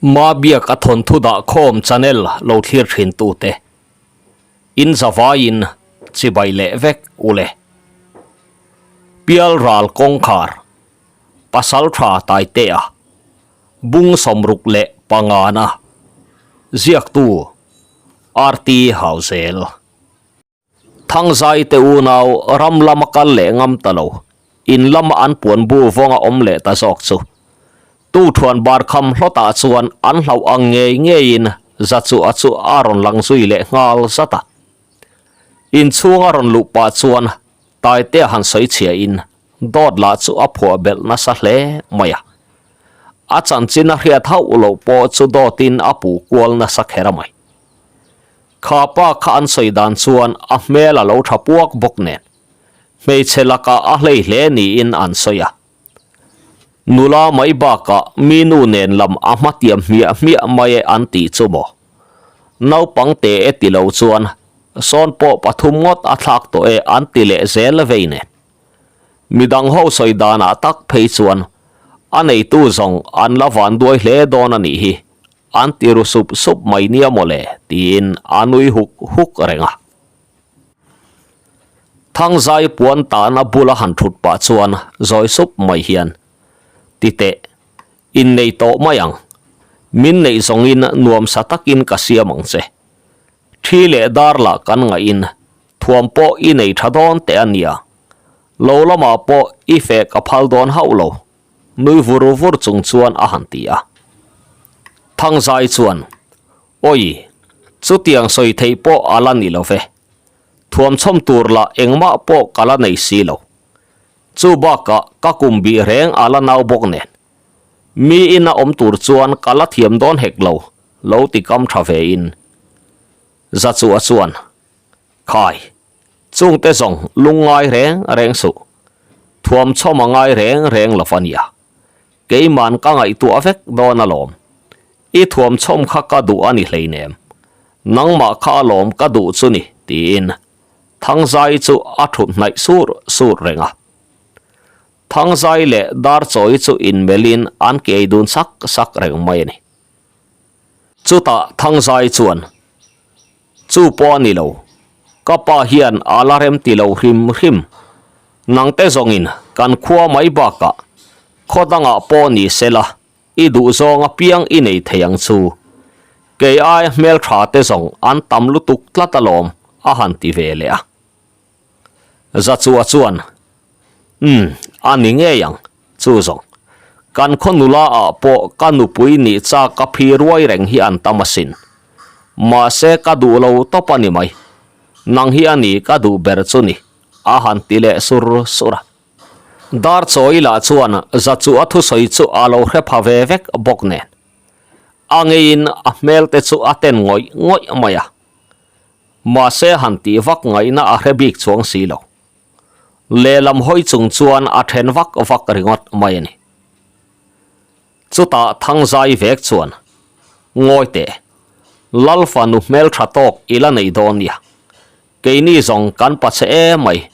Mabiak a thawnthu dah khawm channel lo thlir thin tute in zavaiin chibai leh vek ule. Pialral kawngkhar Pasaltha Taitea Bung 65na ziaktu RT Hauzel. Thangzai te unau ram lama kal leh ngam ta lo, in lama an puan bu vawnga awm leh ta zawk chu. Tu thuan bar kham hlawtah chuan an hlauh ang ngei ngeiin za chu a chu a rawn lang zui leh nghal zat a. Inchhung a rawn luh pah chuan Taitea han sawi chhia in dawt lah chu a phuah belh nasa hle mai a. A chanchin a hriat hauh loh pawh chu dawtin a puh kual nasa kher a mai. Kha pa kha an sawi dan chuan a hmel a lo tha puak bawk nen hmeichhe lakah a hlei hle niin an sawi a. Nula mai bakah mi nu nen lam a hmatiam hmiah hmiah mai e an tih chu maw? Naupang te e ti lo chuan sawn pawh pathum ngawt a thlak tawh e an ti leh zel vei nen. Midang ho sawi danah tak phei chuan a neitu zawng an la vanduai hle dawn a nih hi An ti ru sup sup mai nia mawle tiin a nui huk huk reng a. Thangzai puan tahna bula han thut pah chuan zawi sup mai hian, Ti teh, innei tawh mai ang. Min neih zawngin nuamsa takin ka siam ang che. Thi leh dar lah kan ngaihin thuam pawh i nei tha dawn teh a nia. Lo lamah pawh i feh ka phal dawn hauh lo. Nui vur vur chung chuan a han ti a. Thangzai chuan, Awi, chutiang sawi theih pawh a la ni lo ve. Thuamchhawm tur lah engmah pawh ka la nei si lo. Chu bakah ka kum bih reng a la nau bawk nen. Mi ina awm tur chuan ka la thiam dawn hek lo, lo ti kam tha ve in. Zachua chuan, Khai, Chungte zawng lung ngai reng reng suh. Thuam chhawm a ngai reng reng lo a nia. Keiman ka ngaihtuah vek dawn alawm. I thuam chhawm kha ka duh a ni hleinem. Nangmah kha alawm ka duh chu ni, tiin Thangzai chu a thut hnaih sur sur reng a. Thangzai leh Darchawi chu inmelhin an kei dun sak sak reng mai a ni. Chutah Thangzai chuan, Chu pawh a ni lo. Ka pa hian a la rem ti lo hrim hrim. Nangte zawngin kan khua mai bakah khaw dangah pawh ni se la, i duh zawng apiang i nei thei ang chu. Kei ai hmeltha te zawng an tam lutuk tlat alawm, a han ti ve leh a. Zachua chuan, Umm, a ni ngei ang, chu zawng. Kan khaw nula ah pawh ka nupui nih chak ka phi ruai reng hi an tam asin. Mahse ka duh lo tawp a ni mai. Nang hi a ni ka duh ber chu ni, a han ti leh sur sur a. Darchawi lah chuan Zachua thusawi chu a lo hre pha ve vek bawk nen. A ngeiin a hmel te chu a ten ngawih ngawih mai a. Mahse han tih vak ngaihna a hre bik chuang si lo. Lehlam hawi chung chuan a then vak vak ringawt mai a ni. Chutah Thangzai vek chuan, Ngawi teh, Lal fanu hmeltha tawk i la nei dawn nia. Keini zawng kan pa che em mai.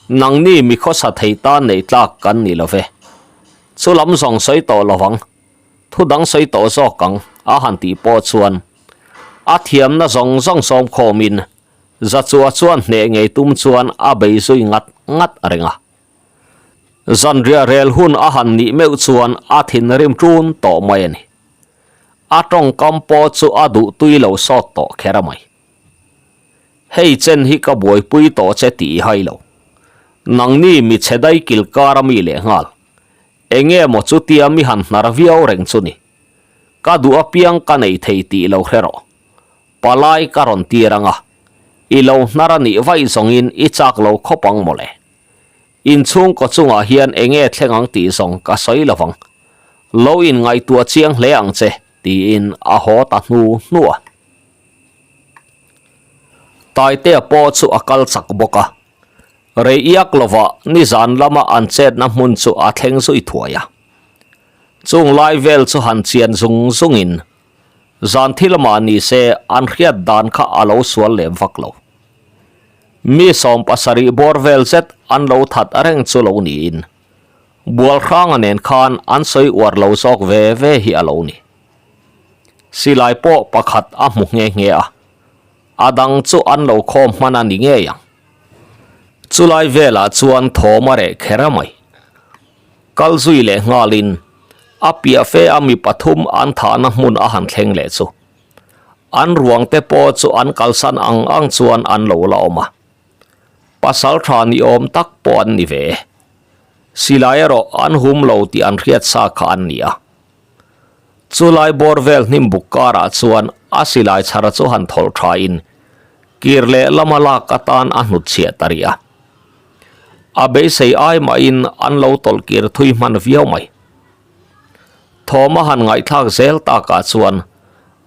Nangni mi khawsa thei tan neih tlak kan ni lo ve. Chu lam zawng sawi tawh lo vang. Thu dang sawi tawh zawk ang a han tih pawh chuan a thiamna zawng zawng sawm khawmin Zachua chuan hneh ngei tum chuan a bei zui ngat ngat reng a. Zanriah rel hun a han nih meuh chuan a thinrim ṭun tawh mai a ni. A tawngkam pawh chu a duh tui lo sawt tawh kher a mai. Hei chen hi ka buaipui tawh che tih i hai lo. Nangni mi chhe dai kil kar a mi lehnghal. Enge maw chutia mi han hnar viau reng chu ni. Ka duh apiang ka nei thei tih lo hre rawh. Palai ka rawn tir ang a, i lo hnar a nih vaih zawngin i chak lo khawp ang mawle. Inchhungkaw chungah hian enge thleng ang tih zawng ka sawi lo vang. Lo inngaihtuah chiang hle ang che, tiin a haw ta hnu hnu a. Taitea pawh chu a kal chak bawk a. Rei iak lovah nizan lama an chetna hmun chu a thleng zui thuai a. Chung lai vel chu han chian zung zungin zan thil mah ni se an hriat dan kha a lo sual lem vak lo. Mi 70 bawr vel zet an lo that reng chu lo niin Bualhranga nen khan an sawi uar lo zawk ve ve hi a lo ni. Silai pawh pakhat a hmu nghe nghe a, a dang chu an lo khawm hman a ni ngei ang. Chulai velah chuan thawm a reh kher a mai. Kal zui leh nghalin a piah fe a mi pathum an thahna hmun a han thleng leh chu. An ruang te pawh chu an kalsan ang ang chuan an lo la awm a. Pasal tha ni awm tak pawh an ni ve e. Silai erawh an hum lo tih an hriat sa kha an ni a. Chulai bawr vel hnim buk karah chuan a silai chhar chu han thawlh tha in kir leh lama lak atan a hnutchhiah ta rih a. A beisei ai mahin an lo tawlh kir thui hman viau mai. Thawm a han ngaihthlak zel takah chuan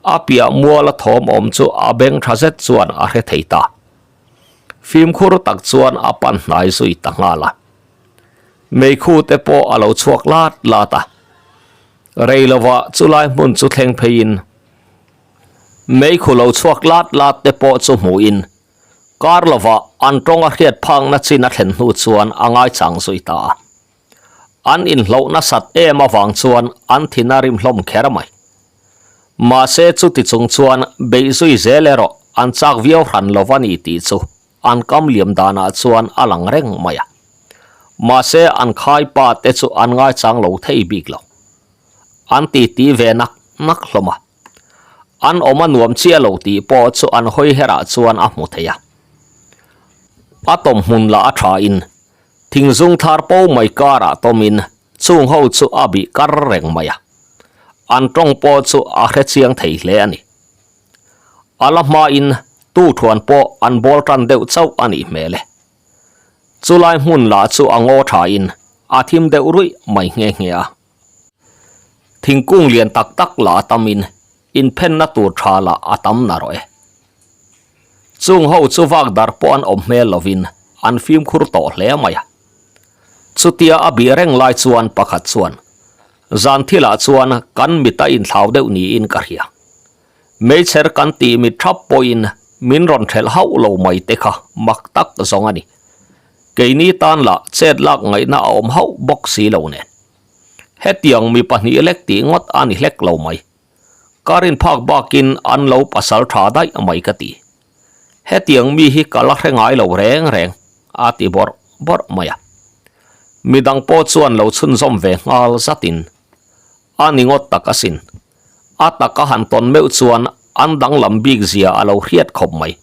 a piah muala thawm awm chu a beng tha zet chuan a hre thei ta. Fimkhur tak chuan a pan hnai zui ta nghal a. Meikhu te pawh a lo chhuak lat lat a. Rei lovah chulai hmun chu thleng pheiin meikhu lo chhuak lat lat te pawh chu hmuhin kar lovah an tawng a hriat phakna chin a thlen hnu chuan a ngaichang zui ta a. An inhloh nasat em avang chuan an thin a rim hlawm kher mai. Mahse chuti chung chuan beih zui zel erawh an chak viau hran lo va ni tih chu an kam liam danah chuan a lang reng mai a. Mahse an khai pa te chu an ngaichang lo thei bik lo. An titi ve nak nak hlawm a. An awm a nuam chiah lo tih pawh chu an hawi herah chuan a hmu thei a. A tawm hmun lah a tha in thingzung thar po mai karah tawmin chung ho chu a bih kar reng mai a. An tawng pawh chu a hre chiang thei hle a ni. A la hmain tu thuan pawh an bawl tan deuh chauh a nih hmel e. Chulai hmun lah chu a ngaw thain a thim deuh ruih mai nghe nghe a. Thingkung lian tak tak lah a tamin inphenna tur tha lah a tam narawh e. Chung ho chu vak darh pawh an awm hmel lovin an fimkhur tawh hle mai a. Chutia a bih reng lai chuan pakhat chuan zan thilah chuan kan mit a inthlau deuh niin ka hria. Meichher kan tih mit thap pawhin min rawn thelh hauh lo mai te kha mak tak zawng a ni. Keini tan lah chet lak ngaihna a awm hauh bawk si lo nen. Hetiang mi pahnih lek tih ngawt a ni hlek lo mai. Ka rin phak bakin an lo pasal tha daih mai ka ti. Hetiang mi hi ka la hre ngai lo reng reng, a ti bawrh bawrh mai a. Midang pawh chuan lo chhunzawm ve nghal zatin a ni ngawt tak asin. A taka han tawn meuh chuan an danglam bik zia a lo hriat khawp mai.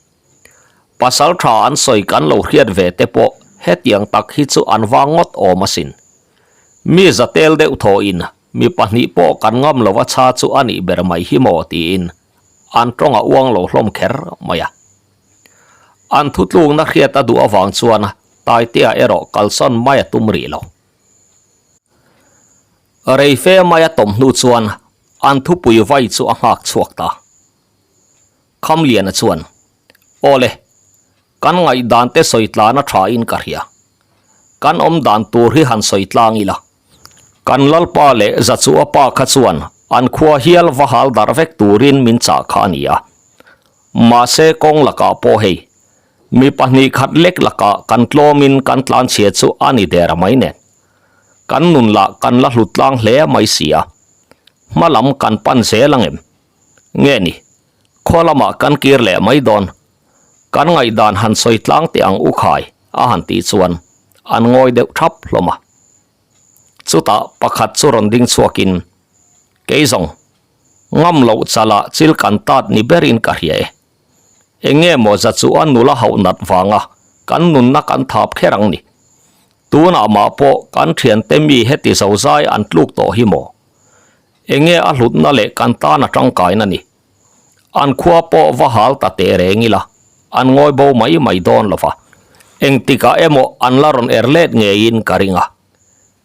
Pasal tha an sawi kan lo hriat ve te pawh hetiang tak hi chu an vang ngawt awm asin. Mi za tel deuh thawhin mi pahnih pawh kan ngam lo a cha chu a nih ber mai hi maw tiin an tawng a uang lo hlawm kher mai a. An thutlukna hriat a duh avang chuan Taitea erawh kalsawn mai a tum rih lo. Rei fe mai a tawm hnu chuan an thupui vai chu a nghak chhuak ta. Khamliana chuan, Awle, kan ngaihdan te sawi tlan a tha in ka hria. Kan awm dan tur hi han sawi tlang ila. Kan Lalpa leh Zachua pa kha chuan an khua hial va hal darh vek turin min chah kha a ni a. Mahse kawng lakah pawh hei, mi pahnih khat lek lakah kan tlawmin kan tlanchhia chu a ni der mai nen. Kan nun lah kan la hlut tlang hle mai si a, hma lam kan pan zel ang em? Nge ni, khaw lamah kan kir leh mai dawn. Kan ngaihdan han sawi tlang teh ang u khai a han tih chuan an ngawi deuh thap hlawm a. Chutah pakhat chu rawn ding chhuakin, Kei zawng, ngam loh chalah chil kan tat ni berin ka hria e. Eng nge maw za chu a nula hauh nat vanga kan nunna kan thap kher ang ni. Tunah mah pawh kan thiante mi heti zozai an tluk tawh hi maw? Eng nge a hlutna leh kan tan a tangkaina ni? An khua pawh va hal ta teh reng ila, an ngawi bo mai mai dawn lo va. Engtikah emaw an la rawn er let ngeiin ka ring a.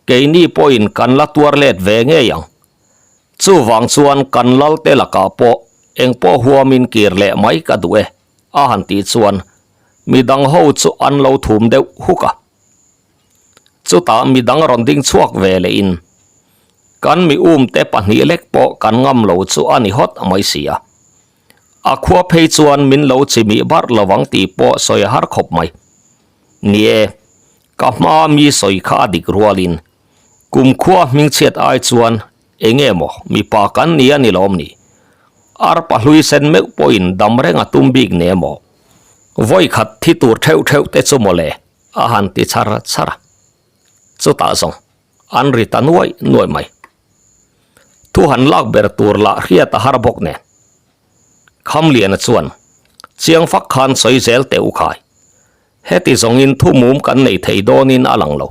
Keini pawhin kan la tuar let ve ngei ang. Chuvang chuan kan lalte lakah pawh engpawh huamin kir leh mai ka duh e, a han tih chuan midang ho chu an lo thum deuh huk a. Chutah midang rawn ding chhuak ve lehin kan mi umte pahnih lek pawh kan ngam lo chu a ni hawt mai si a. A khua phei chuan min lo chimih barh lo ang tih pawh sawi a har khawp mai. Ni e, ka hmaa mi sawi kha a dik rualin Kumkhua hmingchhiat ai chuan eng nge maw mipa kan ni a ni lawm ni? Arpa hlui sen meuh pawhin dam reng a tum bik ne maw? Vawi khat thi tur theuh theuh te chu mawle a han ti char char a. Chutah zawng an ri ta nuai nuai mai. Thu han lak ber tur lah hriat a har bawk nen. Khamliana chuan chiang fak khan sawi zel teh u khai. Heti zawngin thu mum kan nei thei dawnin a lang lo.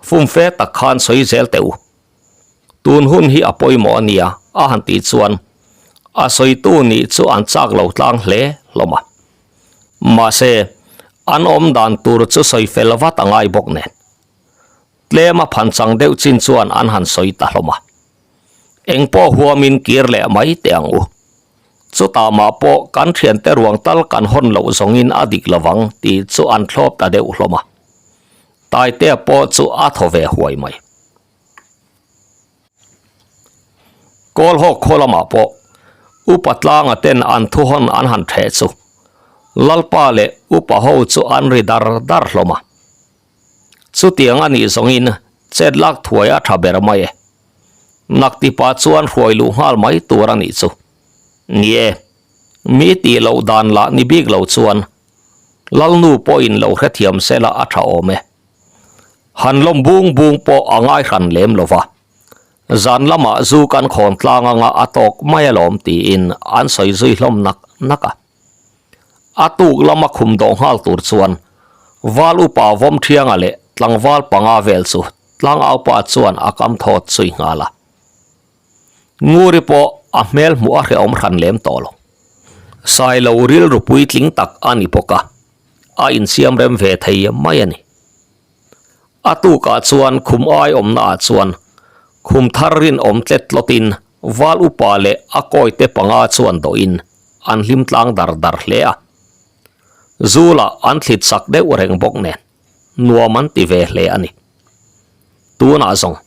Fumfe tak khan sawi zel teh u. Tun hun hi a pawimawh a nia a han tih chuan a sawitu nih chu an chak lo tlang hle hlawm a. Mahse, an awm dan tur chu sawi fel vat a ngai bawk nen. Tlem a phan chang deuh chin chuan an han sawi ta hlawm a. Eng pawh huamin kir leh mai teh ang u. Chutah mah pawh kan thiante ruang tal kan hawn loh zawngin a dik lovang tih chu an thlawp ta deuh hlawm a. Taitea pawh chu a thaw ve huai mai. Kawlhawk khaw lamah pawh Upa Tlanga ten an thuhawn an han ṭheh chu Lalpa leh Upa ho chu an ri dar dar hlawm a. Chutiang a nih zawngin chet lak thuai a ṭha ber mai e. Naktipa chuan hruai luh nghal mai tur a nih chu. Ni e, mi tih loh dan lah ni bik lo chuan Lalnu pawhin lo hrethiam sela a ṭha awm e. Han lawm bung bung pawh a ngai hran lem lo va, zan lamah zu kan khawn tlang anga a tawk mai alawm tiin an sawi zui hlawm nak nak a. A tuk lama khum dawh nghal tur chuan Val upa Vawmthianga leh tlangval panga vel chu tlangaupa chuan a kam thawt zui nghal a. Nguri pawh a hmel hmuh a hrehawm hran lem tawh lo. Sailo rilru puitling tak a ni bawk a. a insiam rem ve thei mai a ni. A tukah chuan khum ai awmnaah chuan khum thar rinawm tlet tlawtin val upa leh a kawite panga chuan dawhin an hlim tlang dar dar hle a. Zulah an thlit sak deuh reng bawk nen nuam an ti ve hle a ni. Tunah zawng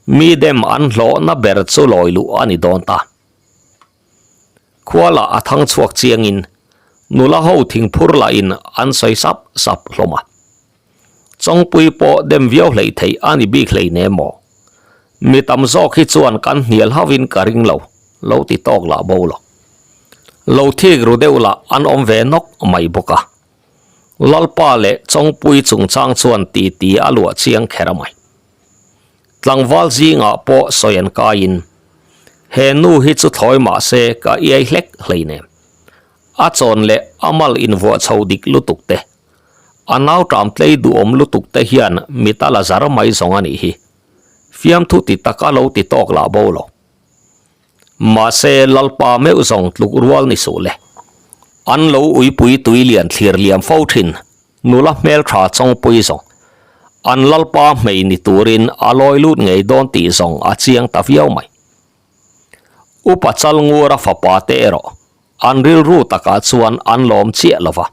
mi dem an hlawhna ber chu lawi luh a ni dawn ta. Khua lah a thang chhuak chiangin nula ho thingphur lahin an sawi sap sap hlawm a. Chawngpui pawh dem viau hleih theih a ni bik hlei ne maw? Mi tam zawk hi chuan kan hnial hauhin ka ring lo, lo ti tawk lah bo lo. Lo thik ru deuh lah an awm ve nawk mai bawk a. Lalpa leh Chawngpui chungchang chuan titi a luah chiang kher a mai. Tlangval zingah pawh sawi an kaiin, He nu hi chu thlawi mah se ka iai hlek hleinem. A chawn leh a mal invuah chho dik lutuk te, a nau ṭam tlei duhawm lutuk te hian mit a la zar mai zawng a nih hi. Fiamthu ti taka lo ti tawk lah bo lo. Mahse Lalpa meuh zawng tluk rual ni suh le. An lo uipui tui lian thlir liam fo thin Nula hmeltha chawngpui zawng an Lalpa hmei ni turin a lawi lut ngei dawn tih zawng a chiang ta viau mai. Upa Chalngura fapa te erawh an rilru takah chuan an lawm chiah lo va.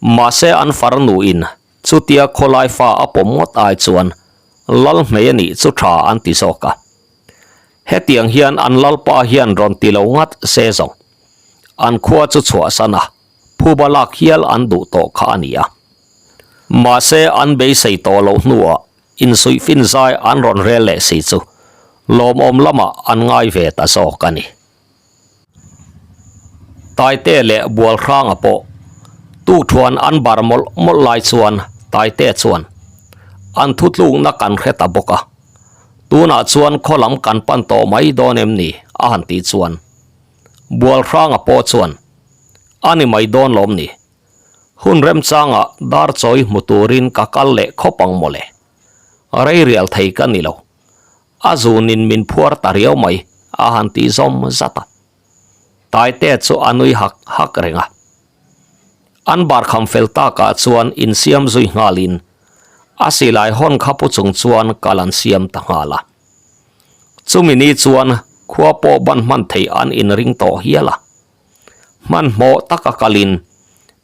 Mahse an farnuin chutia khawlai fa a pawm ngawt ai chuan Lal hmei a nih chu tha an ti zawk a. Hetiang hian an Lalpa hian rawn ti lo ngat se zawng an khua chu chhuahsan a. Phuba lak hial an duh tawh kha a ni a. Mahse an beisei tawh loh hnuah insuihfin zai an rawn rel leh si chu lawmawm lamah an ngai ve ta zawk a ni. Taite leh Bualhranga pawh tukṭhuan an bar mawlh mawlh lai chuan Taite chuan an thutlukna kan hre ta bawk a, tunah chuan khaw lam kan pan tawh mai dawn em ni a han tih chuan Bualhranga pawh chuan A ni mai dawn lawm ni. Hun remchangah dar chawi hmu turin ka kal leh khawp ang mawle. Rei rial thei ka ni lo. A zunin min phuar ta riau mai a han tih zawm zat a. Taite chu a nui hak hak reng a. An barkham fel takah chuan insiam zui nghalin a silai hawn kha pu chung chuan kal an siam ta nghal a. Chumi ni chuan khua pawh ban hman theih an inring tawh hial a. Hmanhmawh taka kalin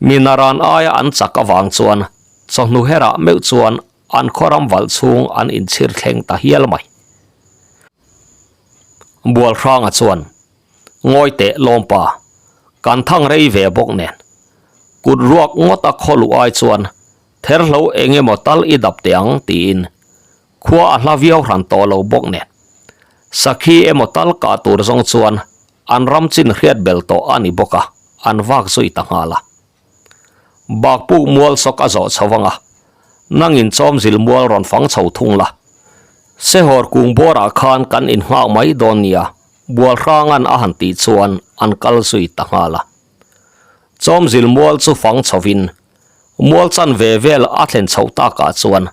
mi naran aia an chak avang chuan chawhnu herah meuh chuan an khawram valh chhung an inchhir thleng ta hial mai. Bualhranga chuan, Ngawi teh lawmpa, kan thang rei ve bawk nen. Kut ruak ngawt a khaw luh ai chuan therhlo eng emaw tal i dap teh ang tiin khua a hla viau hran tawh lo bawk nen. Sakhi emaw tal kah tur zawng chuan. An ram chin hriat bel tawh a ni bawk a, an vak zui ta nghal a. Bakpuk mual sawk a zawh chho ang a, nangin chawmzil mual rawn fang chho thung la. Sehawr kung bawrah khan kan innghak mai dawn nia, Bualhranga'n a han tih chuan an kal zui ta nghal a. Chawmzil mual chu fang chhovin, mual chan ve vel a thlen chhoh takah chuan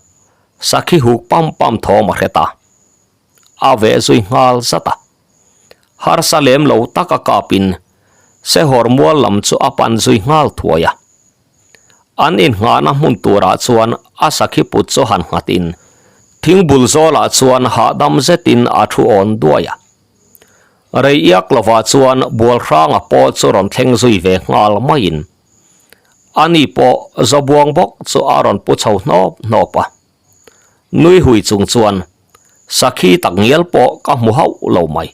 sakhi huk pam pam thawm a hre ta. A veh zui nghal zat a. Harsa lem lo tak a kapin Sehawr mual lam chu a pan zui nghal thuai a. An innghahna hmun turah chuan a sakhi put chu han nghatin thingbul zawlah chuan hahdam zetin a thu awn duai a. Rei iak lovah chuan Bualhranga pawh chu rawn thleng zui ve nghal maiin ani pawh Zobuang bawk chu a rawn pu chho hnawp hnawp a. Nui hui chung chuan, Sakhi tak ngial pawh ka hmu hauh lo mai.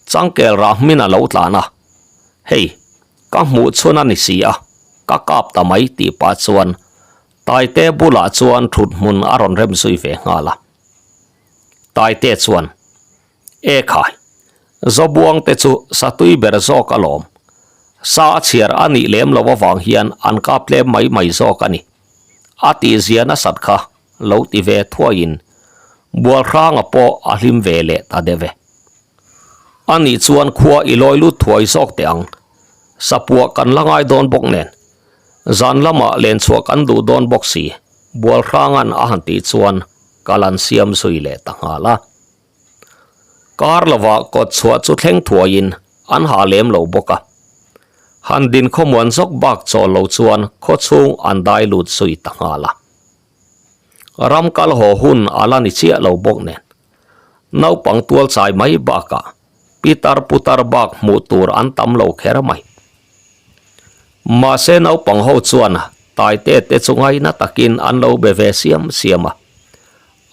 Changkel rah hmin a lo tlan a, Hei, ka hmuh chhun a ni si a, ka kap ta mai tih pah chuan Taite bulah chuan thut hmun a rawn rem zui ve nghal a. Taite chuan, E khai, Zobuang te chu satui ber zawk alawm. Sa a chhiar a nih lem lo avang hian an kap tlem mai mai zawk a ni. A tihzia nasat kha lo ti ve thuaiin Bualhranga pawh a hlim ve leh ta deuh e. A nih chuan khua i lawi lut thuai zawk teh ang. Sapuah kan la ngai dawn bawk nen. Zan lamah lenchhuah kan duh dawn bawk si, Bualhranga'n a han tih chuan kal an siam zui leh ta nghal a. Kar lovah kawt chhuah chu thleng thuaiin an ha lem lo bawk a. Han din khawmuan zawk bak chawl lo chuan khaw chhung an dai lut zui ta nghal a. Ram kal haw hun a la ni chiah lo bawk nen. Naupang tual chai mai bakah pitar putar bak hmuh tur an tam lo kher mai. Mahse naupang ho chuan Taite te chu ngaina takin an lo be ve siam siam a.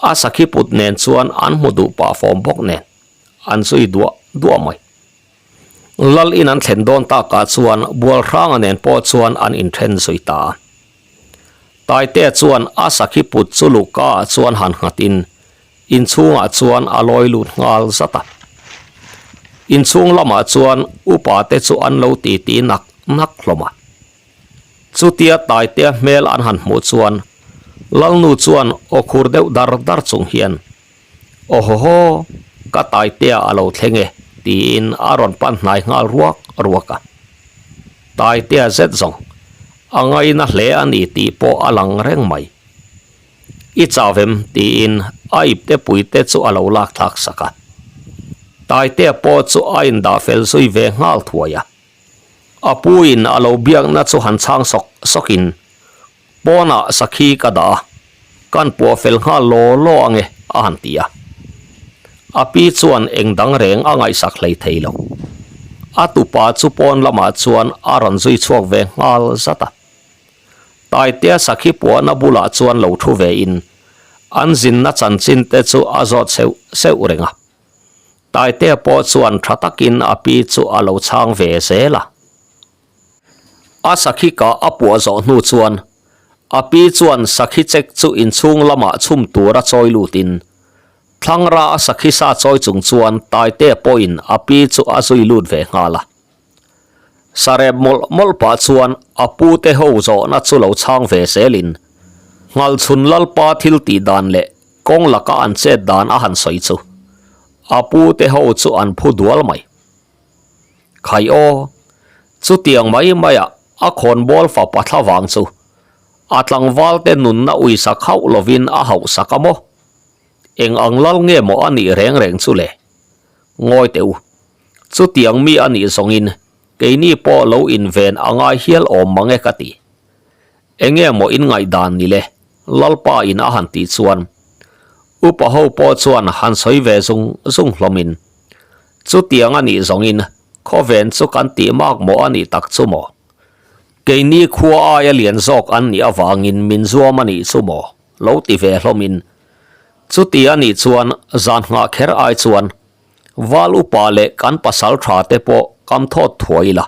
A sakhi put nen chuan an hmu duh pah fawm bawk nen an zui duah duah mai. Lal in an thlen dawn takah chuan Bualhranga nen pawh chuan an inthen zui ta a. Taitea chuan a sakhi put chu luhka ah chuan han nghat in inchhungah chuan a lawi lut nghal zat a. Inchhung lamah chuan upa te chu an lo titi nak nak hlawm a. Chutia Taitea hmel an han hmuh chuan Lalnu chuan aw khur deuh dar dar chung hian, Aw haw haw, ka Taitea a lo thleng e, tiin a rawn pan hnai nghal ruak ruak a. Taitea zet zawng, a ngaina hle a ni tih pawh a lang reng mai. I chau em? tiin a ipte puite chu a lo lak thlak sak a. Taitea pawh chu a indah fel zui ve nghal thuai a. A puin a lo biakna chu han chhang sawk sawkin, Pawnah sakhi ka dah a, kan puah fel nghal law law ange, a han ti a. A pi chuan eng dang reng a ngaihsak hlei thei lo. A tupa chu pawn lamah chuan a rawn zui chhuak ve nghal zat a. Taitea sakhi puahna bulah chuan lo thu vein, an zinna chanchin te chu a zawt seuh seuh reng a. Taitea pawh chuan tha takin a pi chu a lo chhang ve zel a. A sakhi kah a puah zawh hnu chuan a pi chuan sakhi chek chu inchhung lamah chhum tura chawi lutin thlangra a sakhi sa chawi chung chuan Taitea pawhin a pi chu a zui lut ve nghal a. Sarep mawlh mawlh pah chuan a pu te ho zawhna chu lo chhang ve zelin Nghalchhun Lalpa thil tih dan leh kawng laka an chet dan a han sawi chu a pu te ho chu an phu dual mai. Khai aw, chutiang mai maiah a khawnbawl fapa thla vang chu a tlangval te nunna uisak hauh lovin a hauhsak a maw? Eng ang lal nge maw a nih reng reng chu le? Ngawi teh u, chutiang mi a nih zawngin keini pawh lo inven a ngai hial awm mang e ka ti. Enge maw in ngaihdan ni le? Lalpa in a han tih chuan upa ho pawh chuan han sawi ve zung zung hlawmin, Chutiang a nih zawngin khawven chu kan tih mak maw a nih tak chu maw? Keini khua aia lian zawk an nih avangin min zuam a nih chu maw? Lo ti ve hlawmin, Chuti a nih chuan zan nghah kher ai chuan Val upa leh kan pasal tha te pawh kam thawt thuai ila.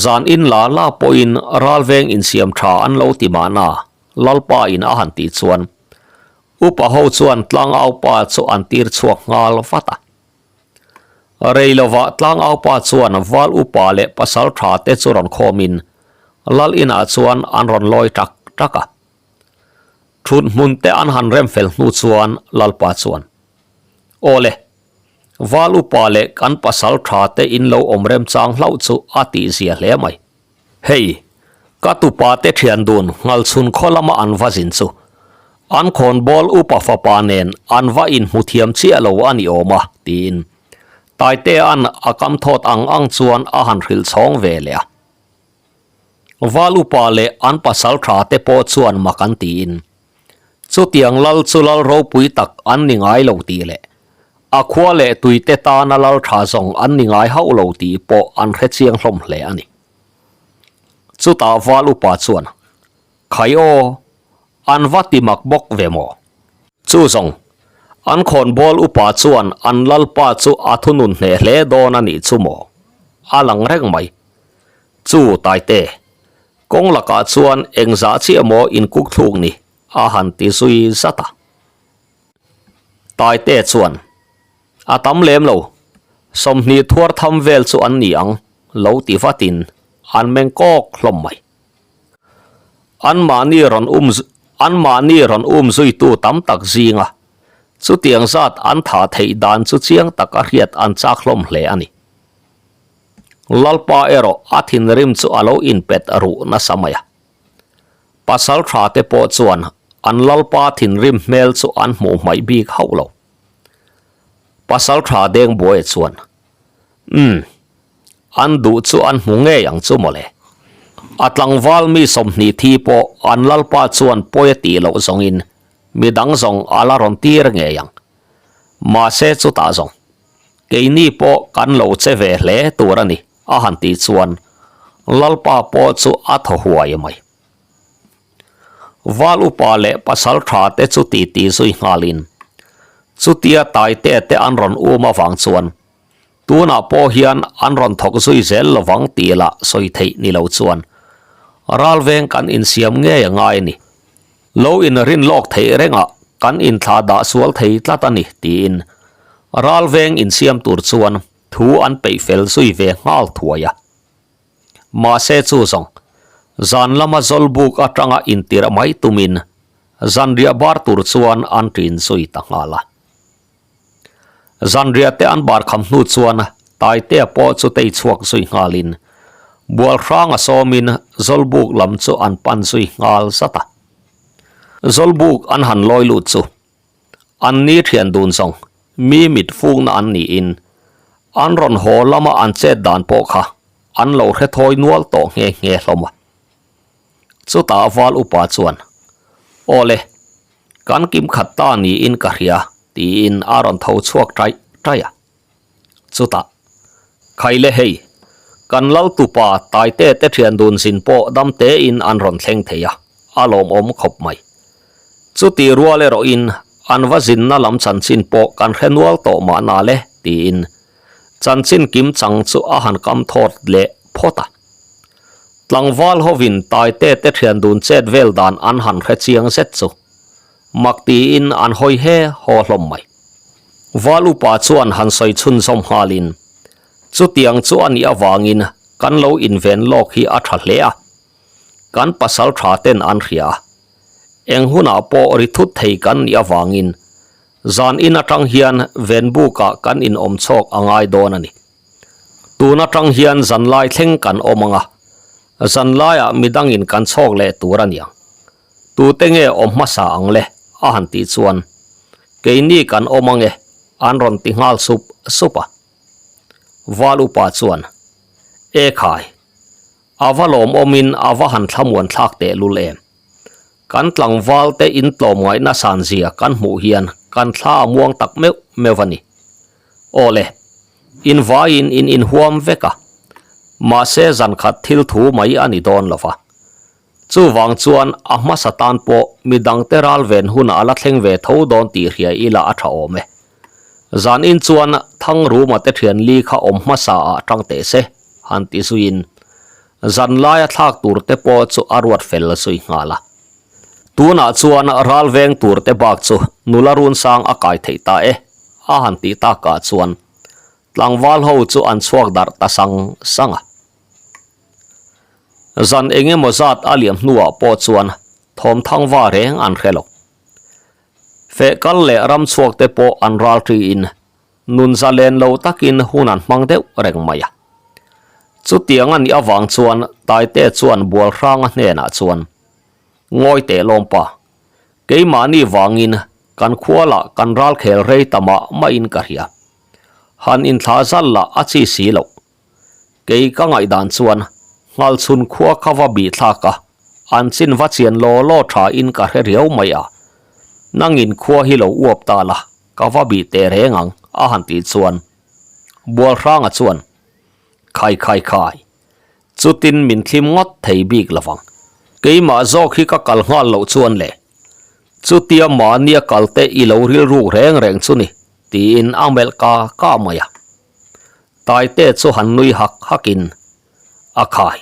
Zan in la la pawhin ralveng insiam tha an lo ti mahna, Lalpa in a han tih chuan upa ho chuan tlangau pa chu an tir chhuak nghal vat a. Rei lovah tlangaupa chuan val upa leh pasal tha te chu rawn khawmin lal inah chuan an rawn lawi ṭak ṭak a. Thut hmun te an han rem fel hnu chuan lalpa chuan, Aw le, val upa leh kan pasal tha te in lo awm remchang hlauh chu a tihzia hle mai. Hei, ka tupa te thian dun Ngalchhun khaw lama an va zin chu an khawnbawl upa fapa nen an va inhmu thiam chiah lo a ni awm a, tiin Taitea'n a kam thawt ang ang chuan a han hrilh chhawng ve leh a. Val upa leh an pasal tha te pawh chuan mak an tiin, Chutiang lal chu lal ropui tak an ni ngai lo tih leh a khua leh tuite tana lal tha zawng an ni ngai hauh lo tih pawh an hre chiang hlawm hle a ni. Chutah val upa chuan, Khai aw, an va ti mak bawk ve maw? Chu zawng, an khawnbawl upa chuan an lalpa chu a thunun hneh hle dawn a nih chu maw? A lang reng mai. Chu Taite, kawng lakah chuan engzah chiah maw inkuk thluk ni? a han ti zui zat a. Taite chuan, A tam lem lo, 20 thuar tham vel chu an ni ang, lo ti vatin an meng kawk hlawm mai. Anmahni rawn um anmahni rawn um zuitu tam tak zinga chutiang zat an thah theih dan chu chiang taka hriat an chak hlawm hle a ni. Lalpa erawh a thinrim chu a lo inpet ruh nasa mai a. Pasal tha te pawh chuan an Lalpa thinrim hmel chu an hmuh hmaih bik hauh lo. Pasal tha Dengbuaia chuan, Umm, an duh chu an hmu ngei ang chu mawle. A tlangval mi 20 thi pawh an Lalpa chuan pawi a tih loh zawngin midang zawng a la rawn tir ngei ang. Mahse chutah zawng, keini pawh kan lo che ve hle tur a ni. A han tih chuan Lalpa pawh chu a thaw huai mai. Val upa leh pasal tha te chu titi zui nghalin chutia Taite te an rawn um avang chuan tunah pawh hian an rawn thawk zui zel lovang tih lah sawi theih ni lo chuan ralveng kan insiam ngei a ngai a ni. Lo inrin lawk theih rengah kan inthlah dah sual thei tlat a ni tiin ralveng insiam tur chuan Thu an peih fel zui ve nghal thuai a. Mahse chu zawng, zan lama Zawlbuk atanga intirh mai tumin zanriah bar tur chuan an ṭin zui ta nghal a. Zanriah te an bar kham hnu chuan Taitea pawh chu tei chhuak zui nghalin Bualhranga sawmin Zawlbuk lam chu an pan zui nghal zat a. Zawlbuk an han lawi lut chu An ni thian dun zawng mi mit fukna an niin an rawn haw lama an chet dan pawh kha an lo hre thawi nual tawh nghe nghe hlawm a. Chutah val upa chuan, Aw le, kan kim khat ta niin ka hria tiin a rawn tho chhuak taih taih a. Chutah, Khai le hei, kan lal tupa Taite te thian dun zin pawh dam tein an rawn thleng thei a, a lawmawm khawp mai. Chuti rual erawhin an va zinna lam chanchin pawh kan hre nual tawh mahna le, tiin chanchin kim chang chu a han kam thawt leh phawt a. Tlangval hovin Taite te thian dun chet vel dan an han hre chiang zet chu mak tiin an hawi he haw hlawm mai. Val upa chuan han sawi chhunzawm nghalin, Chutiang chu a nih avangin kan lo inven lawk hi a tha hle a, kan pasal tha ten an hria a, eng hunah pawh ri thut thei kan nih avangin zan in atang hian venbukah kan inawm chhawk a ngai dawn a ni. Tun atang hian zanlai thleng kan awm ang a, zanlaiah midangin kan chhawk leh tur a niang. Tute nge awm hmasa ang le? a han tih chuan, Keini kan awm ang e, an rawn ti nghal sup sup a. Val upa chuan, E khai, a va lawmawmin a va han thlamuan thlak tehlul em. Kan tlangval te in tlawmngaihna san zia kan hmuh hian kan thla a muang tak meuh meuh a ni. Aw le, in vaiin in inhuam vek a, mahse zankhat thil thu mai a ni dawn lo va. Chuvang chuan a hmasa tan pawh mi dangte ral ven hunah a la thleng ve tho dawn tih hria ila a tha awm e. Zanin chuan Thangruma te thian li kha awm hmasa ah tang teh se, han ti zuiin zan laia thlak tur te pawh chu a ruat fel zui nghal a. Tunah chuan ral veng tur te bak chu nula run sang a kai theih ta e, a han tih takah chuan. Tlangval ho chu an chhuak darh ta sang sang a. Zan eng emaw zat a liam hnuah pawh chuan thawmthang va reng an hre lo. Feh kal leh ram chhuak te pawh an ral ṭiin nun zalen lo takin hun an hmang deuh reng mai a. Chutiang a nih avang chuan Taite chuan Bualhranga hnenah chuan, Ngawi teh lawmpa, keimahni vangin kan khualah kan ralkhel rei ta mah mahin ka hria. Han inthlah zal lah a chi si loh. Kei ka ngaihdan chuan Nghalchhun khua kha va bih thlak a, an chin va chian law law tha in ka hre riau mai a. Nangin khua hi lo uap ta la, ka va bih teh reng ang, a han tih chuan Bualhranga chuan, Khai khai khai, chutin min thlim ngawt thei bik lovang. Keimah zawk hi ka kal nghal loh chuan le, chutia mahnia kal te i lo rilruk reng reng chu ni, tiin a melh ka ka mai a. Taite chu han nui hak hakin a khai.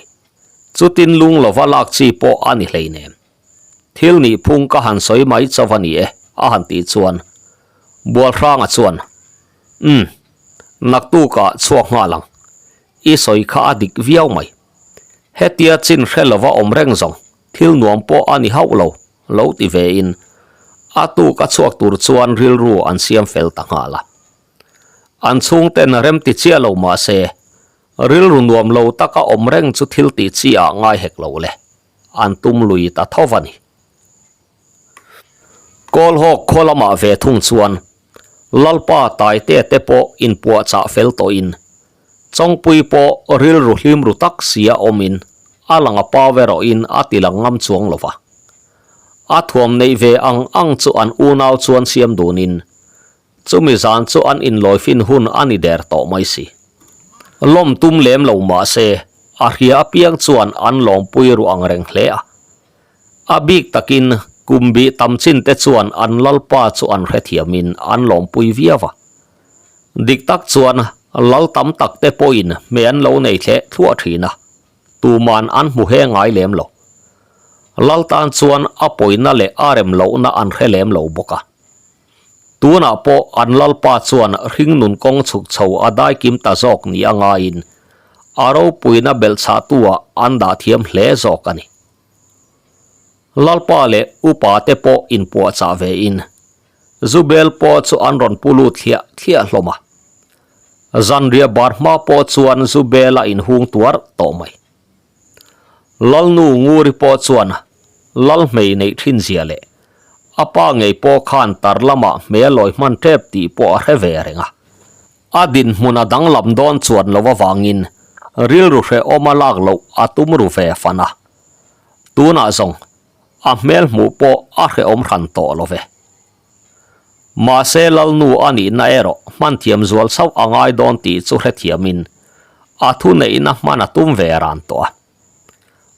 Chutin lung lova lak chi pawh a ni hleinem. Thil nih phung ka han sawi mai chauh a ni e, a han tih chuan Bualhranga chuan, Umm, naktukah chhuak nghal ang. I sawi kha a dik viau mai. Hetia chin hre lova awm reng zawng thil nuam pawh a ni hauh lo, lo ti vein a tuk a chhuak tur chuan rilru an siam fel ta nghal a. An chhungten rem ti chiah lo mah se, rilru nuam lo taka awm reng chu thil tih chi ah ngai hek lo le, an tum lui ta tho a ni. Kawlhawk khaw lamah ve thung chuan Lalpa Taitea te pawh inpuahchah fel tawhin, Chawngpui pawh rilru hlim ru tak sia awmin a lang a pau erawhin a ti lang ngam chuang lo va. A thuam neih ve ang ang chu an unau chuan siam dunin Chumi zan chu an inlawifin hun a ni der tawh mai si. Lawm tum lem lo mah se, a hria apiang chuan an lawmpui ru ang reng hle a. A bik takin kum bih tam chin te chuan an lalpa chu an hrethiamin an lawmpui viau a. Dik tak chuan lal tam tak te pawhin hmeh an lo nei thleh thluah thin a, tuman an hmu he ngai lem lo. Lal tan chuan a pawina leh a rem lohna an hre lem lo bawk a. Tunah pawh an Lalpa chuan hringnun kawng chhuk chho a daikim ta zawk ni a ngaiin a ropuina belhchhahtu-ah an dah thiam hle zawk a ni. Lalpa leh upa te pawh inpuahchah vein Zubel pawh chu an rawn pu lut thliah thliah hlawm a. Zanriah bar hma pawh chuan Zubel a inhung tuar tawh mai. Lalnu Nguri pawh chuan Lal hmei neih thin zia leh a pa ngei pawh khan tar lamah hmei a lawi hman tep tih pawh a hre ve reng a. A dinhmun a danglam dawn chuan lo avangin rilru hrehawm a lak loh a tum ru ve fan a. Tunah zawng a hmel hmuh pawh a hrehawm hran tawh lo ve. Mahse Lalnu a nihna erawh hman thiam zual chauh a ngai dawn tih chu hrethiamin a thuneihna hman a tum ve ran tawh a.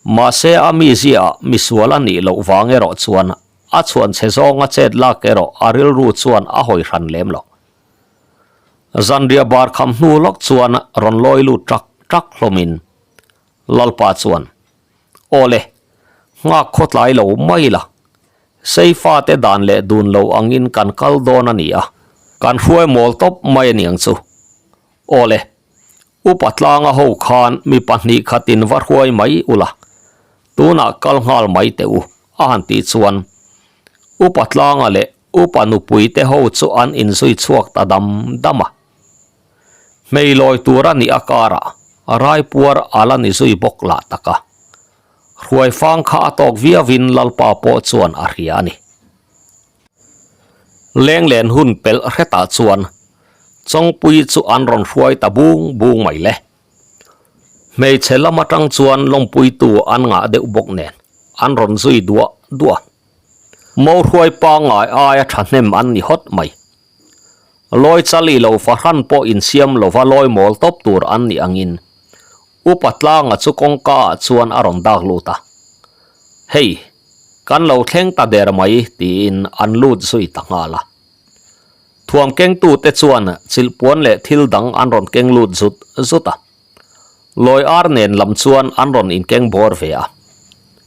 Mahse a mizia misual a nih loh vang erawh chuan a chhuan chhe zawnga chet lak erawh a rilru chuan a hawi hran lem lo. Zanriah bar kham hnu lawk chuan rawn lawi lut ṭak ṭak hlawmin Lalpa chuan, Aw le, nghak khawtlai lo mai la, Seifa te dan leh dun lo angin kan kal dawn a ni a, kan hruai mawl tawp mai a niang chu. Aw le, upa tlanga ho khan mi pahnih khatin va hruai mai ula, tunah kal nghal mai teh u, a han tih chuan upa tlanga leh upa nupui te ho chu an inzui chhuak ta dam dam a. Hmeilawi tur a nih a karah raipuar a la ni zui bawk lah tak a. Hruaifang kha a tawk viauin Lalpa pawh chuan a hria a ni. Lenglen hun pelh hretah chuan Chawngpui chu an rawn hruai ta bung bung mai le. Hmeichhe lam atang chuan lawmpuitu an ngah deuh bawk nen an rawn zui duah duah. Mo hruai pangngai aia thahnem an ni hawt mai. Lawi chali lo fahran pawh insiam lova lawi mawl tawp tur an nih angin Upa Tlanga chu kawngka ah chuan a rawn dak lut a. Hei, kan lo thleng ta der mai tiin an lut zui ta nghal a. Thuam kengtute chuan chilhpuan leh thil dang an rawn keng lut zut zut a. Lawi ar nen lam chuan an rawn inkeng bawr ve a.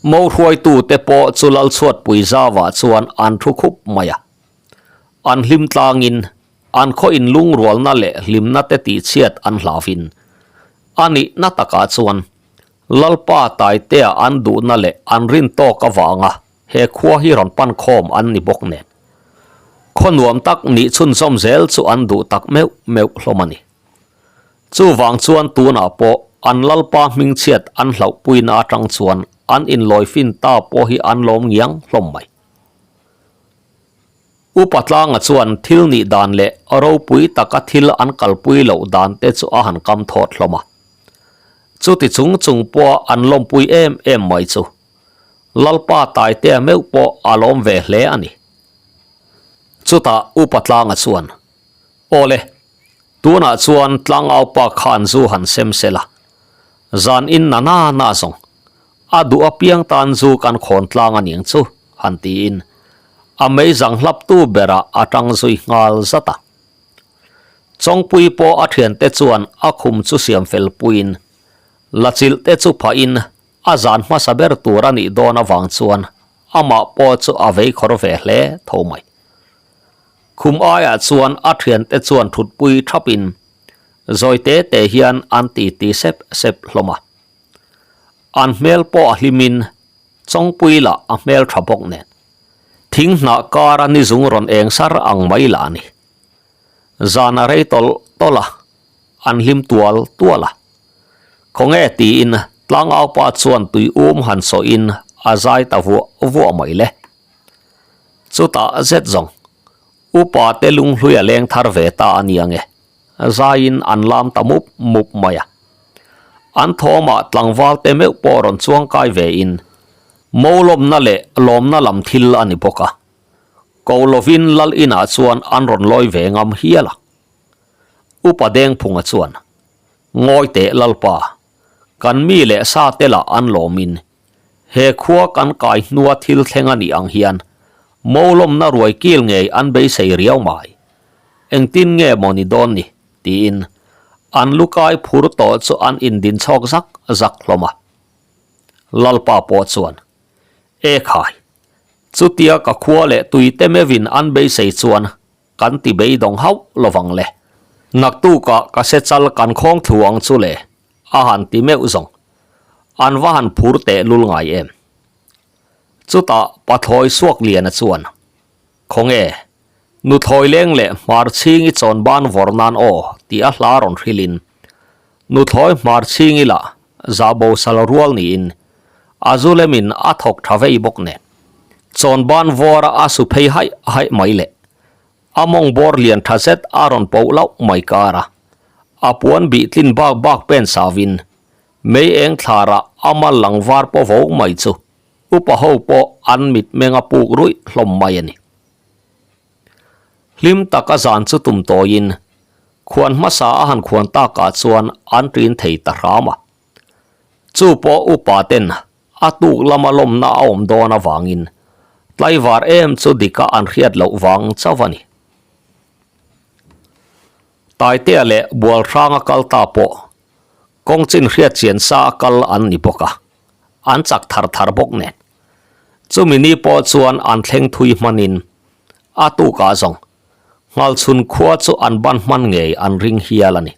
Mo hruaitute pawh chu Lalchhuatpui Zava chuan an thu khup mai a. An hlim tlangin. an khaw inlungrualna leh hlimna te tihchhiat an hlauhin a nihna takah chuan Lalpa Taitea an duhna leh an rin tawk avanga he khua hi rawn pan khawm an ni bawk nen khaw nuam tak nih chhunzawm zel chu an duh tak meuh meuh hlawm a ni. Chuvang chuan tunah pawh an Lalpa hmingchhiat an hlauhpuina atang chuan an inlawifin ta pawh hi an lawm ngiang hlawm mai. Upa Tlanga chuan thil nih dan leh ropui taka thil an kalpui loh dan te chu a han kam thawt hlawm a. Chuti chung chung pawha an lawmpui em em mai chu Lalpa Taitea meuh pawh a lawm ve hle a ni. Chutah Upa Tlanga chuan, Awle, tunah chuan Tlangaupa khan zu han sem sela, zan in na na na zawng A duh apiang tan zu kan khawn tlang a niang chu, han tiin a meizang hlaptu berah a tang zui nghal zat a. Chawngpui pawh a thiante chuan a khum chu siam fel puiin la chilh te chu phahin a zan hmasa ber tur a nih dawn avang chuan amah pawh chu a vei khawr ve hle tho mai. Khum aiah chuan a thiante chuan thutpui thapin zawi te te hian an titi sep sep hlawm a. An hmel pawh a hlimin Chawngpui lah a hmel tha bawk nen. Thing hnah kara ni zung rawn eng sar ang mai lah a ni. Zan a rei tawlh tawlh a, an hlim tual tual a. Khawnge tiin tlangaupa chuan tui um han sawhin a zai ta vuah vuah mai le. Chutah zet zawng upa te lunghlui a leng thar ve ta a nia nge. Zaiin an lam ta mup mup mai a. An thawmah tlangval te meuh pawh rawn chuang kai ve in Mawlawmna leh lawmna lam thil a ni bawk a. Ko lovin lal inah chuan an rawn lawi ve ngam hial a. Upa Dengphunga chuan, Ngawi teh Lalpa, kan mi leh sa te lah an lawmin he khua kan kai hnua thil thleng a nih ang hian Mawlawmna ruai kil ngei an beisei riau mai. Engtin nge maw ni dawn ni? tiin an lukai phur tawh chu an indin chhawk zak zak hlawm a. Lalpa pawh chuan, E khai, chutia ka khua leh tuite meuhin an beisei chuan kan ti beidawng hauh lovang le. Naktukah ka se chal kan khawng thlu ang chu le, a han ti meuh zawng. An va han phur teh lul ngai em? Chutah Pathlawi Suakliana chuan, Khawnge, Nuthlawi leng leh hmar chhingi chawn ban vawr nan aw tih a hla rawn hrilhin Nuthlawi hmar chhingi lah zahbo sal rual niin a zu lemin a thawk tha vei bawk nen chawn ban vawra a su phei haih haih mai leh a mawng bawr lian tha zet a rawn poh lauh mai kar a, a puan bih tlin bak bak pen sauvin mei eng thlarah a mal lang var paw vo mai chu upa ho pawh an mitmeng a puk ruih hlawm mai a ni. Hlim taka zan chu tum tawiin khuan hmasa a han khuan takah chuan an ṭin thei ta hram a. Chu pawh upa ten a tuk lama lawmna a awm dawn avangin tlaivar em chu dika an hriat loh vang chauh a ni. Taitea leh Bualhranga kal ta pawh kawng chin hriat chian sa a kal an ni bawk a, an chak thar thar bawk nen. Chumi ni pawh chuan an thleng thui hmanin a tukah zawng Nghalchhun khua chu an ban hman ngei an ring hial a ni.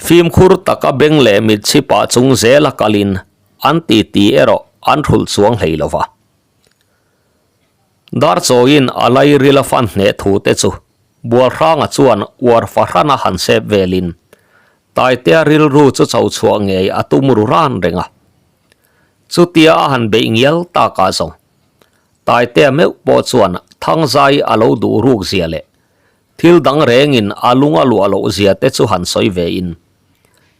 Fimkhur taka beng leh mit chhipah chung zela kalin an titi erawh an hrulh chuang hlei lo va. Darchawiin a lairil a fan hneh thu te chu Bualhranga chuan uar fahrana han sep velin Taitea rilru chu cho chhuah ngei a tum ru ran reng a. Chutia a han beih ngial takah zawng Taitea meuh pawh chuan Thangzai a lo duh ruk zia leh thil dang rengin a lung a luah loh zia te chu han sawi ve in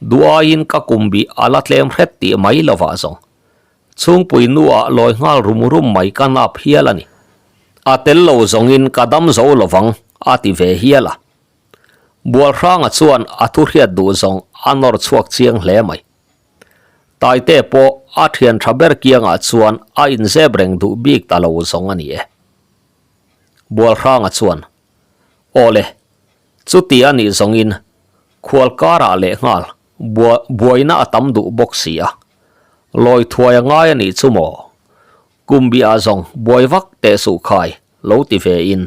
duh aiin ka kum bih a la tlem hret tih mai lovah zawng chhungpui nuah lawi nghal rum rum mai ka nap hial a ni. A tel lo zawngin ka dam zo lovang a ti ve hial a. Bualhranga chuan a thu hriat duh zawng a nawr chhuak chiang hle mai. Taite pawh a thian tha ber kiangah chuan a inzep reng duh bik ta lo zawng a ni e. Bualhranga chuan, Awle, chuti a nih zawngin khual karah leh nghal buaina a tam duh bawk si a, lawi thuai a ngai a nih chu maw? Kum biah zawng buai vak teh suh khai lo ti ve in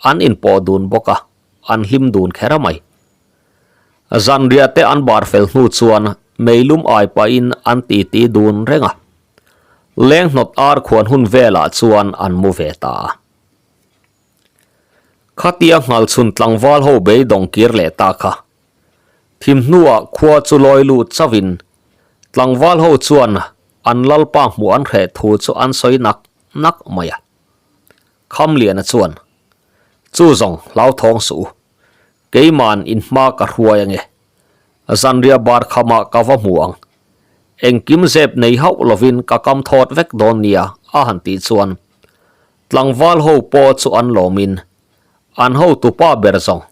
an inpawh dun bawk a. an hlim dun kher mai. Zanriah te an bar fel hnu chuan meilum ai pahin an titi dun reng a. Leng hnawt ar khuan hun velah chuan an mu ve ta a. Khatia nghalchhun tlangval ho beidawng kir leh ta kha. Thim hnuah khua chu lawi lut chauhin tlangval ho chuan an lalpa hmuh an hreh thu chu an sawi nak nak mai a. Khamliana chuan, Chu zawng hlauthawng suh u, keima'n in hma ka hruai ange. Zanriah bar khamah ka va hmu ang. Engkim zep nei hauh lovin ka kam thawt vek dawn nia a han tih chuan tlangval ho pawh chu an lawmin an hotupa ber zawng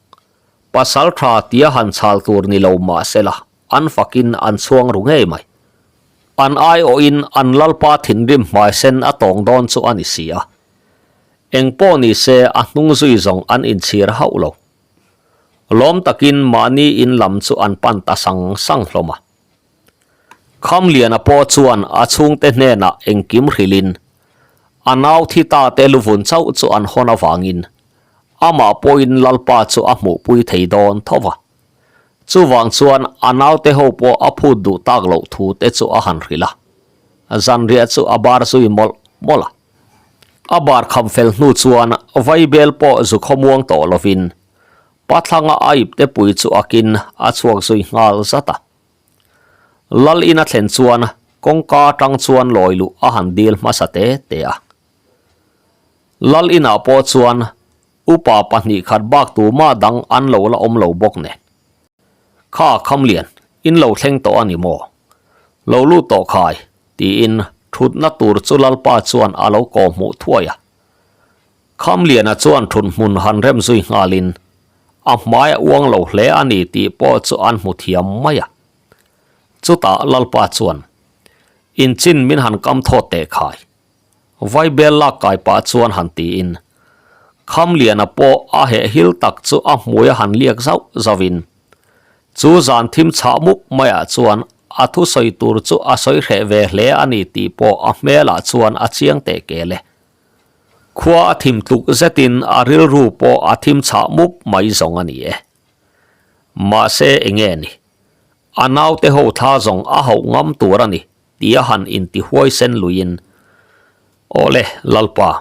pasal tha tia han chhal tur ni lo mah sela an fakin an chhuang ru ngei mai. An aiawhin an lalpa thinrim hmaisen a tawng dawn chu a ni si a. Eng pawh ni se a hnung zui zawng an inchhir hauh lo. Lawm takin mahni in lam chu an pan ta sang sang hlawm a. Khamliana pawh chuan a chhungte hnenah engkim hrilhin a nau thi ta te luvun chauh chu an hawn avangin amah pawhin Lalpa chu a hmuhpui thei dawn tho va. Chuvang chuan a naute ho pawh a phut duh tak loh thu te chu a han hrilh a. Zanriah chu a bar zui mawlh mawlh a. A bar kham fel hnu chuan vaibel pawh zu khawmuang tawh lovin pathlanga a ipte pui chu akin a chhuak zui nghal zat a. Lal in a thlen chuan kawngka atang chuan lawi luh a han dil hmasa te te a. Lal inah pawh chuan upa 2 khat bak tuma dang an lo la awm lo bawk nen. Kha Khamlian, in lo thleng tawh a ni maw? Lo lut tawh khai, tiin thutna tur chu Lalpa chuan a lo kawh hmuh thuai a. Khamliana chuan thut hmun han rem zui nghalin a hmai a uang lo hle a ni tih pawh chu an hmu thiam mai a. Chutah Lalpa chuan, Inchin min han kam thawt teh khai. Vaibel lak kai pah chuan han tiin Khamliana pawh a heh hil tak chu a hmui a han liak zauh zauhin chu zan thim chhah mup maiah chuan a thusawi tur chu a sawi hreh ve hle a ni tih pawh a hmelah chuan a chiang teh kel e. Khua a thim tluk zetin a rilru pawh a thim chhah mup mai zawng a ni e. Mahse enge ni? A naute ho thla zawng a hauh ngam tur a ni tia han inti huaisen luiin, Awle, Lalpa,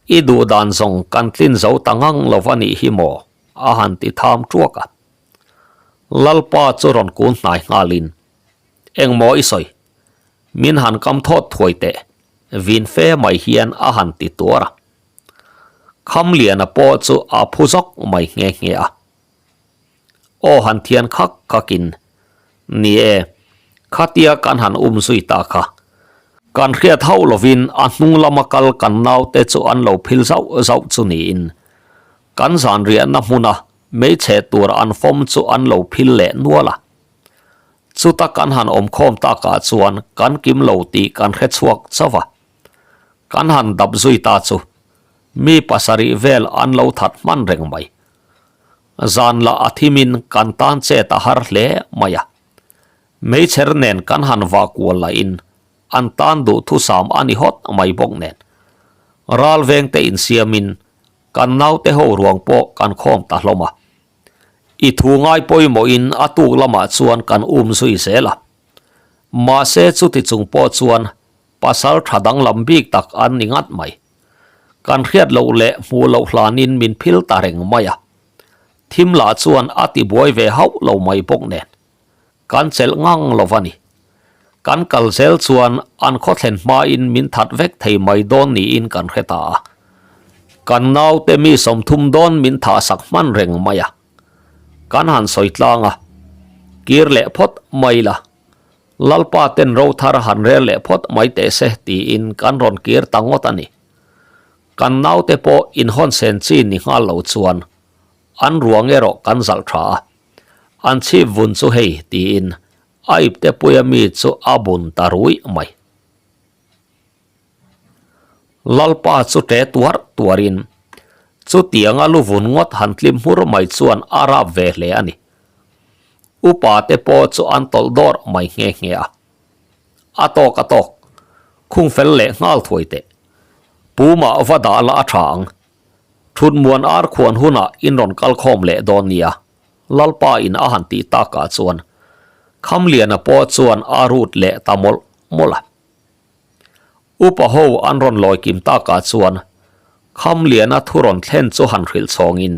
i duh dan zawng kan tlin zo ta ngang lo va nih hi maw? a han ti tham ṭuak a. Lalpa chu rawn kun hnai nghalin, Engmaw i sawi? Min han kam thawt thuai teh, vin fe mai hian a han ti tuar a. Khamliana pawh chu a phu zawk mai nghe nghe a. Aw han thian khak khakin, Ni e, khatia kan han um zui ta kha. Kan hriat hauh lovin a hnung lama kal kan naute chu an lo phil zauh zauh chu niin, kan zan riahna hmuna hmeichhe tur an fawm chu an lo phil leh nual a. Chuta kan han awmkhawm takah chuan kan kim lo tih kan hre chhuak chauh a. Kan han dap zui ta chu mi pasarih vel an lo that hman reng mai. Zan lah a thimin kan tan chet a har hle mai a. Meichher nen kan han vah kual lahin an tan duhthusam a ni hawt mai bawk nen. Ral vengte insiamin kan naute ho ruang pawh kan khawm ta hlawm a. I thu ngai pawimawhin a tuk lamah chuan kan um zui zel a. Mahse chuti chung pawh chuan pasal tha danglam bik tak an ni ngat mai. Kan hriat loh leh hmuh loh hlanin min phil ta reng mai a. Thim lah chuan a ti buai ve hauh lo mai bawk nen. Kan chelh ngang lo va ni. Kan kal zel chuan an khaw thlen hmain min that vek thei mai dawn niin kan hre ta a. Kan naute mi 30 dawn min thah sak hman reng mai a. Kan han sawi tlang a. Kir leh phawt mai la. Lalpa ten ro thar han rel leh phawt mai teh se tiin kan rawn kir ta ngawt a ni. Kan naute pawh inhawn sen chi ni nghal lo chuan an ruang erawh kan zalh tha a. An chhip vun chu hei tiin a ipte puia mi chu a bun ta ruih mai. Lalpa chu ṭe tuar tuarin chutianga lu vun ngawt han tlim hmur mai chuan a rap ve hle a ni. Upa te pawh chu an tawlh dawr mai nghe nghe a. A tawk a tawk, khung fel leh nghal thuai teh. Pumah va dah la a tha ang. Thutmuan ar khuan hunah in rawn kal khawm leh dawn nia, Lalpa in a han tih takah chuan Khamliana pawh chuan a rut leh ta mawlh mawlh a. Upa ho an rawn lawi kim takah chuan Khamliana thu rawn thlen chu han hrilh chhawngin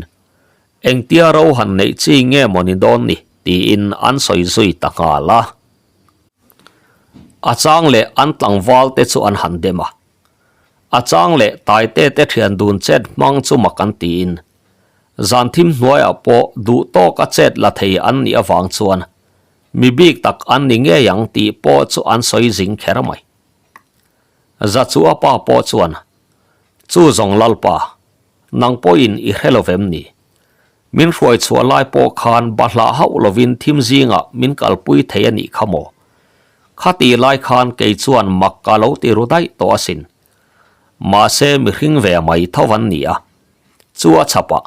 engtia ro han neih chi nge maw ni dawn ni tiin an sawi zui ta nghal a. A chang leh an tlangval te chu an han dem a. A chang leh Taite te thian dun chet hmang chu mak an tiin zan thim hnuaiah pawh duh tawka chet la thei an nih avang chuan mi bik tak an ni ngei ang tih pawh chu an sawi zing kher mai. Zachua pa pawh chuan, Chu zawng Lalpa, nang pawhin i hre lo vem ni? Min hruai chhuah lai pawh khan bahlah hauh lovin thim zingah min kalpui thei a nih kha maw? Khati lai khan kei chuan mak ka lo ti ru daih tawh asin. Mahse mihring ve mai tho an ni a, chu a chhapah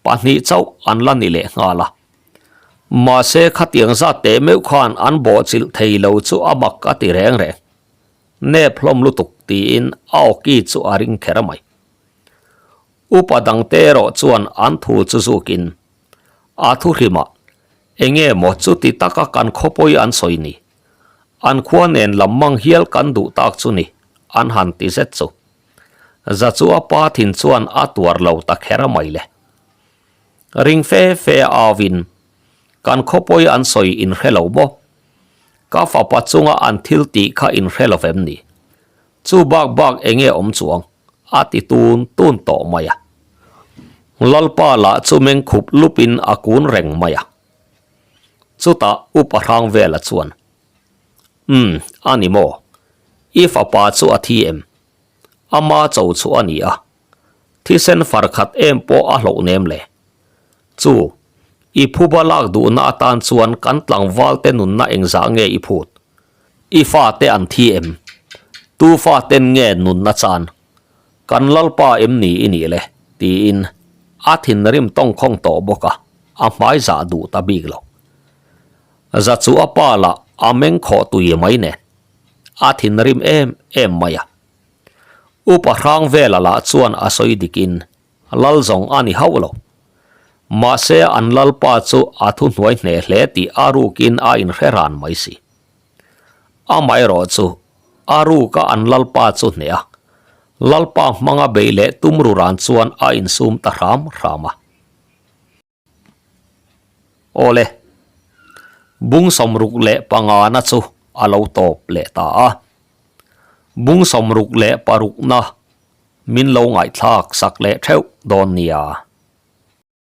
pahnih chauh an la ni leh nghal a. Mahse khatiang zat teh meuh khan an bawhchilh thei lo chu a mak a ti reng reng. Nep hlawm lutuk tiin a awki chu a ring kher mai. Upa dangte erawh chuan an thu chu zukin a thu hrimah enge maw chuti taka kan khawpawi an sawi ni, an khua nen lam mang hial kan duh tak chu ni an han ti zet chu. Za chu a pa thin chuan a tuar lo ta kher mai le. Ring fe fe a auin kan khawpawi an sawi inhre lo maw? Ka fapa chunga an thil tih kha inhre lo vem ni? Chu bak bak enge awm chuang? A ti tun tun tawh mai a. Lalpa lah chu meng khup lupin a kun reng mai a. Chutah Upa Hrangvela chuan, Umm, a ni maw? I fapa chu a thi em? Ama cho chu a ni a. Thisen far khat em pawh a hloh nem le. Chu, i phuba lak duhna atan chuan kan tlangvalte nunna engzah nge i phut? I fate an thi em? Tu faten nge nunna chan? Kan Lalpa em ni i nih le? tiin a thinrim tawngkhawng tawh bawk a, a hmai zah duh ta bik lo. Za chu a pa lah a meng khawh tui mai nen, a thinrim em em mai a. Upa Hrangvela lah chuan a sawi dikin Lal zawng a ni hauh lo. Mahse an Lalpa chu a thuhnuai hneh hle tih a rukin a inhre ran mai si. Amaherawh chu a ruka an Lalpa chu hneh a, Lalpa hmanga beih leh tum ru ran chuan a insum ta hram hram a. Awle, bung 65na chu a lo tawp leh ta a. Bung 66na min lo ngaihthlak sak leh theuh dawn nia.